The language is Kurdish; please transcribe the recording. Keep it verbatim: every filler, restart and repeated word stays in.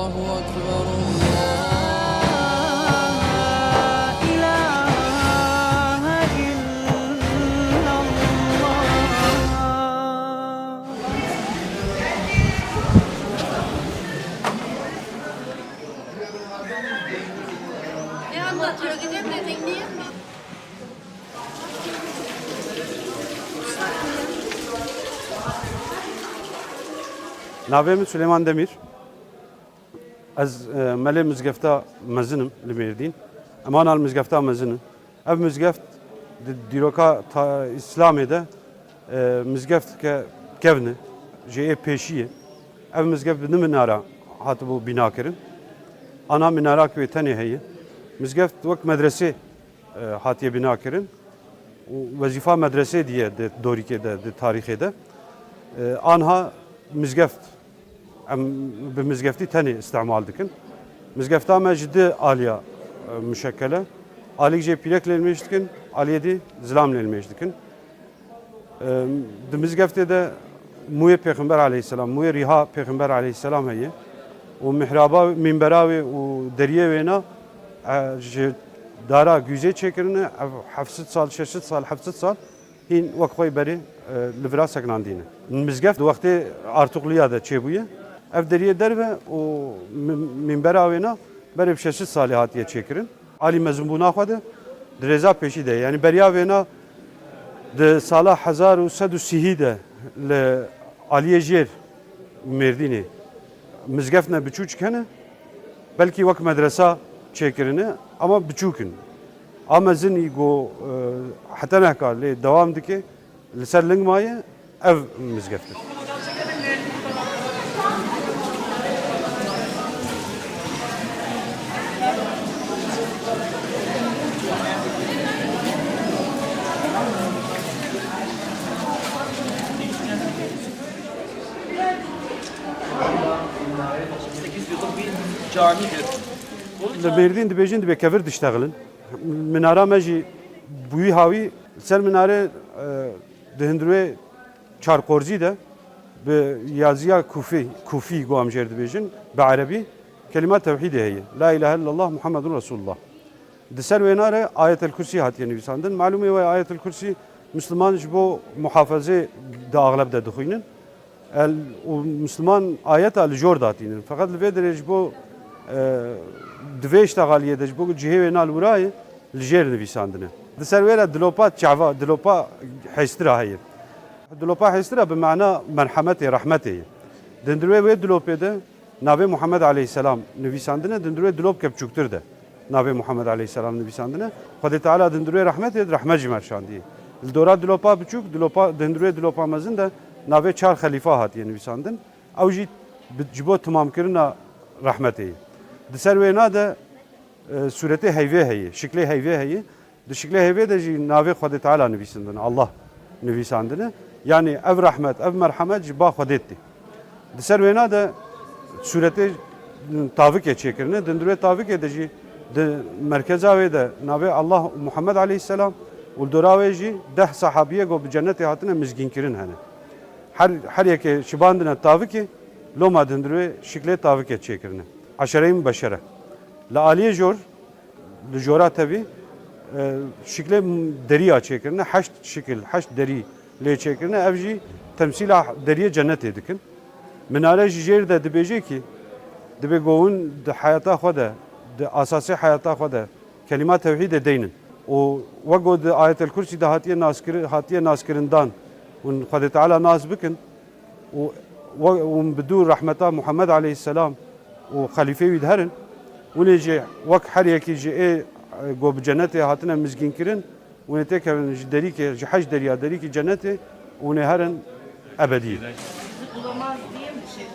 الله أكبر، لا إله إلا الله. Ya Allah, çocuk ne zengin. Navê min Süleyman Demîr. Ez, e, melê mizgefta mezin im li Mêrdîn. Em ana li mizgefta mezin in. Ev mizgeft di dîroka ta-, Îslamê de, e, mizgeft ke kevn e, jê ê pêşî ye. Ev mizgeft bi du minara hatibû bînakirin. Ana minarak wê tenê heye. Mizgeft wek medresê e, hatiye bînakirin û wezîfa medresê diye di dorîkê de, di tarîxê de. E, anha mizgeft, em bi mizgeftî tenê îstîmal dikin. Mizgefta me ji di aliya, e, muşekkel e. Alîk jê pîrek lê nimêj dikin, aliyê dî zilam lê nimêj dikin. Em, di mizgeftê de mûyê Pêxember aleyhisselam, mûyê rîha Pêxember aleyhisselam heye û mihraba, mînbera wê û deriyê wêna, e, ji dara gûzê çêkirine. Ev heft sed sal, şeş sed sal, heft sed sal hîn wek xwe berê, e, li vira sekinandî ne. Mizgeft di wextê Artukluya de çêbûye. Ev deriyê derve û mi-, mînbera wêna berê bi şeş sed salê hatiye çêkirin. Alî mezinbûna xwe de di rêza pêşî de ye. Yanî beriya vêna di sala hezar û sed û sî de li aliyê jêr Mêrdînê mizgeft ne biçûçik hene. Belkî wek medresa çêkirine, ama biçûk in. A mezin î ku, e, heteneka lê dewam dike, li ser ling maye, ev mizgeft e. Li Mêrdîn dibêjin, dibê kevir diştexilin. Minara me jî bi wî hawî li ser minare, e, di hundirê çarqorzî de bi yaziya kûfî, kûfî ku em jêr dibêjin, bi erebî kelîma tewhîdê heye. La ilahe illallah Muhammedun Resulullah. Di ser wêna re Ayetel Kursî hatiye nivîsandin. Malûm e we Ayetel Kursî Misliman ji bo muhafezê di axleb de dixwînin. El, û Misliman ayeta li jor datînin. Feqet li vê derê ji bo, e, di vê îştexaliyê de ji bo ku cihê wê na li wira ye, li jêr nivîsandine. Di ser wê re dilopa çava, dilopa hêstira heye. Dilopa hêstira bi mana merhemetê, rehmetê ye. Di hundirê wê dilopê de navê Muhammed aleyhisselam nivîsandine, di hundirê dilopke biçûktir de navê Muhammed aleyhisselam nivîsandine. Xwedê Teala di hundirê rehmetê de rehmet jî merşandiye. Li dora dilopa biçûk, dilopa, di hundirê dilopa mezin de navê çar xelîfa hatiye nivîsandin. Ew jî bi, ji bo timamkirina rehmetê ye. Di ser wêna de, e, sûretê heyvê heye, şiklê heyvê heye. Di şiklê heyvê de jî navê Xwedê Teala nivîsandine, Allah nivîsandine. Yanî ev rehmet, ev merhemet ji ba Xwedê tê. Di ser wêna de sûretê tavikê çêkirine. Di hundirê tavikê de jî di merkeza wê de navê Allah û Muhammed aleyhisselam û li dora wê jî deh sahabiyê ku bi cenetê hatine mizgînkirin hene. Her, her yekê şibandine tavikê, loma di hundirê şiklê tavikê çêkirine. Eşere-i mubeşere. Li aliyê jor, li jora tevî, e, şiklê deriya çêkirine, heşt şikil, heşt derî lê çêkirine, ev jî temsîla deriyê cenetê dikin. Minare ji jêr de dibêje kî, dibê ku hûn di heyata xwe de, di asasê heyata xwe de kelîma tewhîdê deynin. Û wek ku di Ayetel Kursî de hatiye naskiri-, hatiye naskirindan, hûn Xwedê Teala nas bikin, û we-, hûn bi dû rehmeta Muhammed aleyhisselam û xelîfê wî diherin, hûn ê jî wek her yekî ji ê, e, ku bi cenetê hatine mizgînkirin, hûn ê têkevin ji derîkê, ji heşt deriya derîkî cenetê, hûn ê herin ebedî. Olamaz diye mi şey